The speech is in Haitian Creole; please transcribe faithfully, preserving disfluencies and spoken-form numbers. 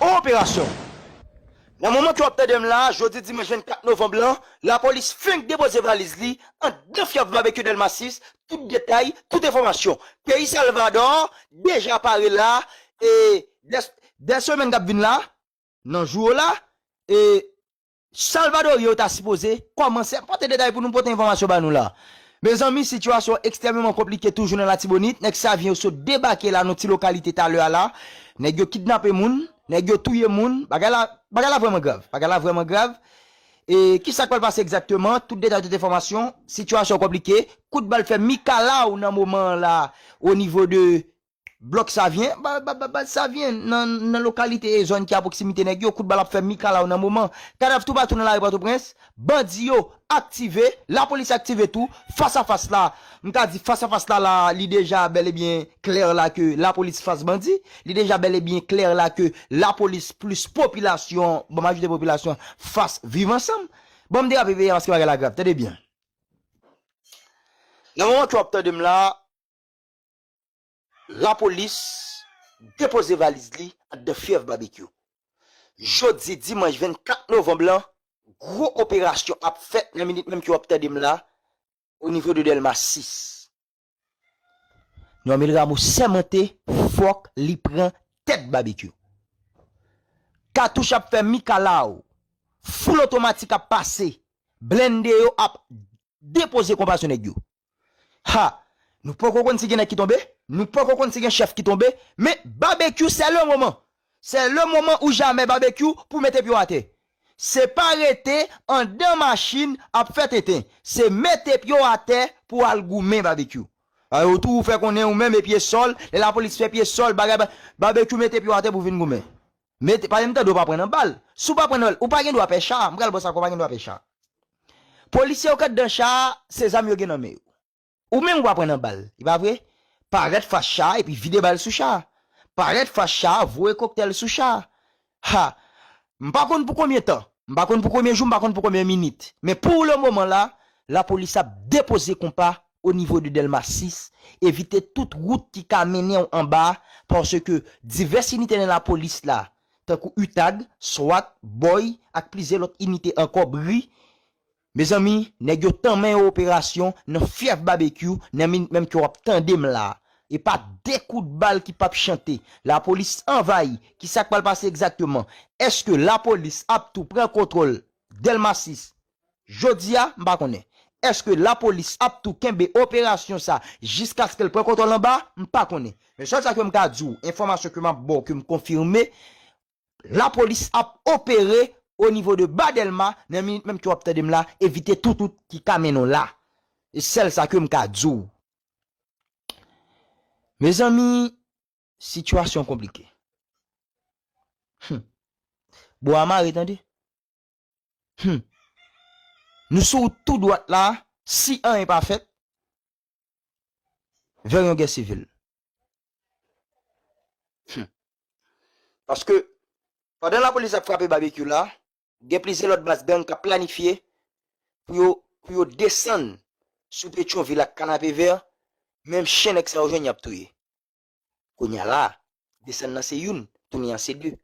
operasyon. Nan moman ke w ap tande m la, jodi dimanch vennkat novanm lan, lapolis fenk depoze valiz li anndan fyèf Babekyou Dèlma sis, tout detay, tout enfòmasyon. Peyi Salvadò deja pare la, e dè, dè semèn k ap vin la, nan jou yo la, e Salvadoryen yo ta sipoze kòmanse ap pote detay pou nou, pote enfòmasyon ba nou la. Mezanmi, sitiyasyon ekstrèmeman konplike toujou nan Latibonit. Nèg Savyen yo sot debake la nan ti lokalite talè a la. Nèg yo kidnape moun, nèg yo touye moun. Bagay la, bagay la vrèman grav. Bagay la vrèman grav. E kisa k pral pase egzakteman? Tout detay, tout enfòmasyon. Sitiyasyon konplike. Kout bal fè mikalaw nan moman an la, o nivo de Blòk Savyen, ba, ba, ba, baz Savyen, nan, nan lokalite e zòn ki a pwoksimite nèg yo, kout bal ap fè mikalaw nan moman. Kadav toupatou nan lari Pòtoprens, bandi yo aktive, lapolis aktive tou, fas a fas la, m ka di fas a fas la, la, li deja bèl e byen klè la ke lapolis fas bandi, li deja bèl e byen klè la ke lapolis plis popilasyon, bon, majorite popilasyon fas Viv Ansanm. Bon, m derape peyi a paske bagay la grav, tande byen. Nan moman ke w ap tande m la, lapolis depoze valiz li anndan fyèf Babekyou. Jodi dimanch vennkat novanm lan, gwo operasyon ap fèt nan minit menm ke w ap tande m la, o nivo de Dèlma sis. Normil Rameau sèmante fòk li pran tèt Babekyou. Katouch ap fè mikalaw, foul otomatik ap pase, blende yo ap depoze konpa sou nèg yo. Ha! Nou poko konn si gen nèg ki tonbe, nou poko konn si gen chèf ki tonbe, men Babekyou, c'est le moment. C'est le moment ou jamais, Babekyou, pou mete pye w atè. Se pa rete anndan machin ap fè tenten. Se mete pye w atè pou al goumen, Babekyou. A, ou tou ou fè konnen ou menm e pye sòl, lè lapolis fè pye sòl, bagay ba, Babekyou, mete pye w atè pou vin goumen. Mete, pa menm tande w pa pran nan bal. Si w pa pran nan bal, ou pa gen dwa pè cha, m pral ba w sa, ou pa gen dwa pè cha. Polisye yo k anndan cha a, se zam yo gen nan men yo. Ou menm ou pa pran nan bal, e pa vre? Parèt fas cha a epi vide bal sou cha a. Parèt fas cha a, voye koktèl sou cha a. Ha! M pa konn pou konbyen tan, m pa konn pou konbyen jou, m pa konn pou konbyen minit. Men pou le moman la, lapolis ap depoze konpa o nivo de Dèlma sis, evite tout wout ki ka mennen w anba, paske divès inite nan lapolis la, tankou UTAG, swat, bòy, ak plizyè lòt inite ankò, bri, Mezanmi, nèg yo tanmen yon operasyon nan fyèf Babekyou, nan minit menm ke w ap tande m la. E pa de kout bal ki p ap chante. Lapolis anvayi. Kisa k pral pase egzakteman? Èske lapolis ap tou pran kontwòl Dèlma sis jodi a? M pa konnen. Èske lapolis ap tou kenbe operasyon sa jiskaske l pran kontwòl anba? M pa konnen. Men sèl sa ke m ka di w, enfòmasyon ke m ap ba w, ke m konfime, lapolis ap opere o nivo de Ba Dèlma, nan minit menm ke w ap tande m la, evite tout wout ki ka mennen w la. E sèl sa ke m ka di w. Mezanmi, sitiyasyon konplike. Hum. Bwa mare, tande. Hum. Nou sou wout tou dwat la, si anyen pa fèt, vè yon gè sivil. Hum. Paske, pandan lapolis ap frape Babekyou la, gen plizyè lòt baz gang k ap planifye pou yo, pou yo desann sou Petyonvil ak Kanapevè, menm chen nèg sa yo jwenn y ap touye. Kounye a la, desann nan se youn, tounen an se de.